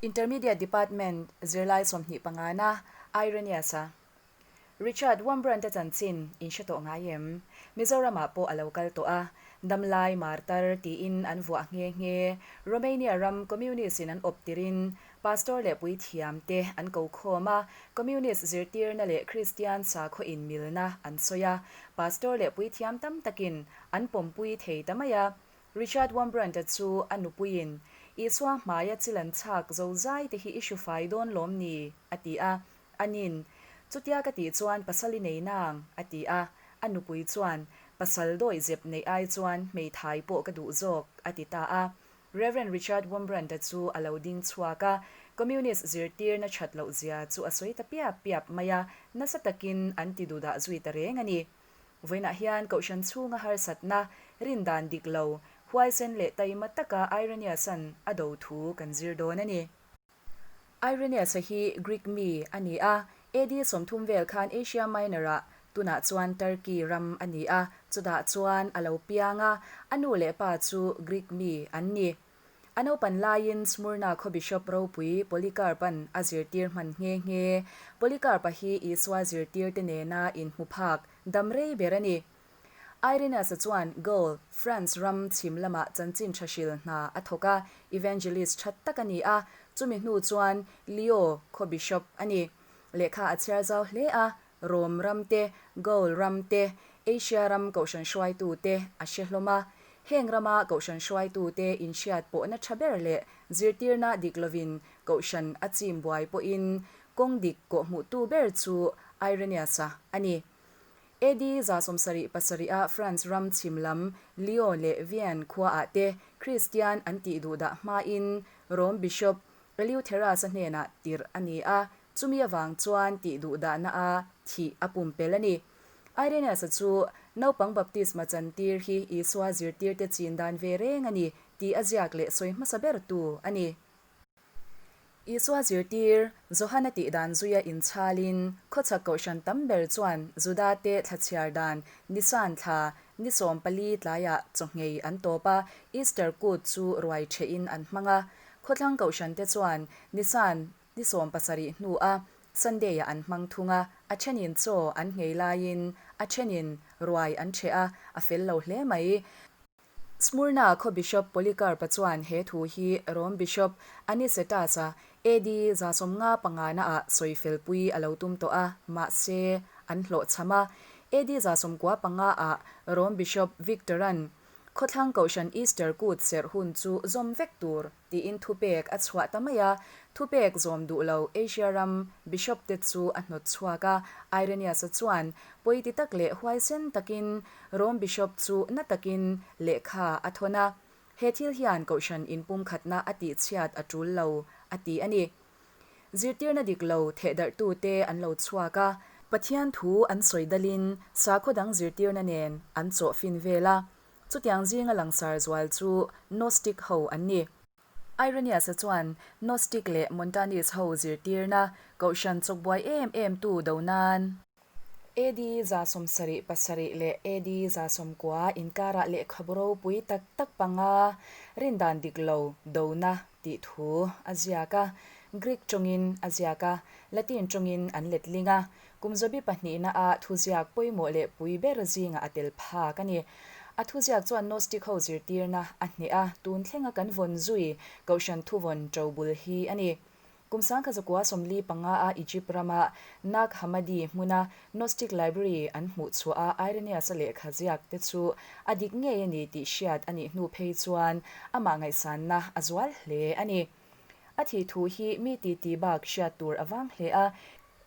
Intermediate Department zirlai 25 na Irenaeus-a Richard Wurmbrand-a chanchin in hre tawh ngai em? Mizoramah pawh a lo kal tawh a, damlai martar tiin an vuah nghe nghe. Romania ram Communist-in an awp tirin Pastor leh puithiam te an ko khawm a, Communist zirtirna leh Kristian sakhaw inmilna an sawi a, Pastor leh puithiam tam takin an pawmpui thei ta mai a. Richard Wurmbrand-a chu a nupuiin, Isua hmaia chil an chhak zozai te hi i hru fai dawn lawm ni? a ti a. Anin, Chutia ka tih chuan pasal i nei nang, a ti a. A nupui chuan, Pasal dawih zep neih ai chuan hmeithai pawh ka duh zawk, a ti ta a. Rev. Richard Wurmbrand-a chu a lo ding chhuak a, Communist zirtirna that loh zia chu a sawi ta piap piap mai a, nasa takin an ti duhdah zui ta reng a ni. Vawiinah hian Kohhran chhunga harsatna, rindan dik lo, huaisen leh taima taka Irenaeus-a'n a do thu kan zir dawn a ni. Irenaeus-a hi Greek mi a ni a, AD 30 vel khan Asia Minor-ah, tunah chuan Turkey ram a ni a, chutah chuan a lo piang a, a nu leh pa chu Greek mi an ni. A naupan laiin Smyrna khaw bishop ropui Polycarp-a'n a zirtir hman nghe nghe. Polycarp-a hi Isua zirtirte nena inhmu phak dam rei ber a ni. Irenaeus-a chuan Gaul, France ram chhim lamah chanchin tha hril hna a thawk a, evangelist tha tak a ni a, chumi hnu chuan Leo khaw bishop a ni. Lehkha a chhiar zau hle a, Rome ram te, Gaul ram te, Asia ram kohhran hruaitu te a hre hlawm a. Heng rama kohhran hruaitu te inhriat pawhna tha ber leh zirtirna dik lovin kohhran a chim buai pawhin kawng dik kawhhmuhtu ber chu Irenaeus-a a ni. AD 77 a France ram chhim lam Lyon leh Vienne khuaah te Kristian an tih duhdah hmain Rome Bishop Eleutheraus-a hnenah tirh a ni a, chumi avang chuan tih duhdahna a thih a pumpelh a ni. Irenaeus-a chu naupang baptisma chantir hi Isua zirtirte chin dan ve reng a ni tih a ziak leh sawi hmasa bertu a ni. Isua zirtir, Johana tih dan zuia inchhalin, khawchhak kohhran tam ber chuan Judate thla chhiar dan Nisan thla ni 14 tlaiah chawhngei an tawp a, Easter kut chu ruai thehin an hmang a. Khawthlang kohhrante chuan Nisan ni 17 hnua Sunday-ah an hmang thung a, a thenin chaw an nghei laiin a thenin ruai an theh a, a fel lo hle mai. Smyrna khaw Bishop Polycarp-a chuan he thu hi Rome Bishop Anicetus-a AD 95 naah sawifelpui a lo tum tawh a, mahse, an hlawhchham a. AD 95 ah Rome Bishop Victor-a'n khawthlang kohhran Easter kut serh hun chu zawm vek tur tiin thupek a chhuah ta mai a, thupek zawm duh lo Asia ram Bishop te chu a hnawt chhuak a, Irenaeus-a chuan pawiti tak leh huaisen takin Rome Bishop chu na takin lehkha a thawn a, he thil hian kohhran inpumkhatna a tihchhiat a tul lo a ti a ni. Zirtirna dik lo thehdarhtute an lo chhuak a, Pathian thu an sawi dalin sakhaw dang zirtirna nen an chawhfin vel a, Chutiang zinga langsar zual chu Gnostic ho an ni. Irenaeus-a chuan Gnostic leh Montanist ho zirtirna kohhran chawkbuai em em tu do nan, AD 77 leh AD 90 inkarah lehkhabu ropui tak tak panga rindan dik lo dona tih thu a ziak a, Greek tawngin a ziak a, Latin tawngin an letling a, Kum zabi pahnihna a thuziak pawimawh leh pui ber zingah a tel phak a ni. A thuziak chuan Gnostic ho zirtirna a hneh a, tun thlenga kan vawn zui Kohhran thuvawn ṭo bul hi a ni. Kum 1945 a Egypt rama Nag Hammadi hmuna Gnostic Library an hmuh chhuah a Irenaeus-a lehkha ziak te chu a dik ngei a ni tih hriat a nih hnu phei chuan amah ngaihsanna a zual hle a ni. A thih thu hi mi titi bak hriat tur a vang hle a,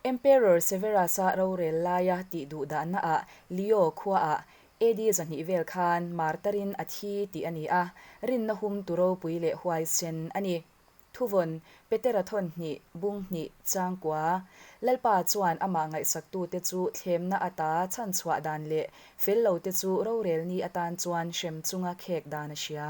Emperor Severus-a rorel laia tih duh dahnaah Leo khuaah AD 200 vel khan martarin a thi tih a ni a, rinna hum tu ropui leh huaisen a ni. Thuvawn, Petera thawn hnih, bung hnih, changkua. Lalpa chuan amah ngaihsaktute chu thlemna ata chhanchhuah dan leh fel lote chu rorel ni atan chuan hrem chunga khek dan a hria.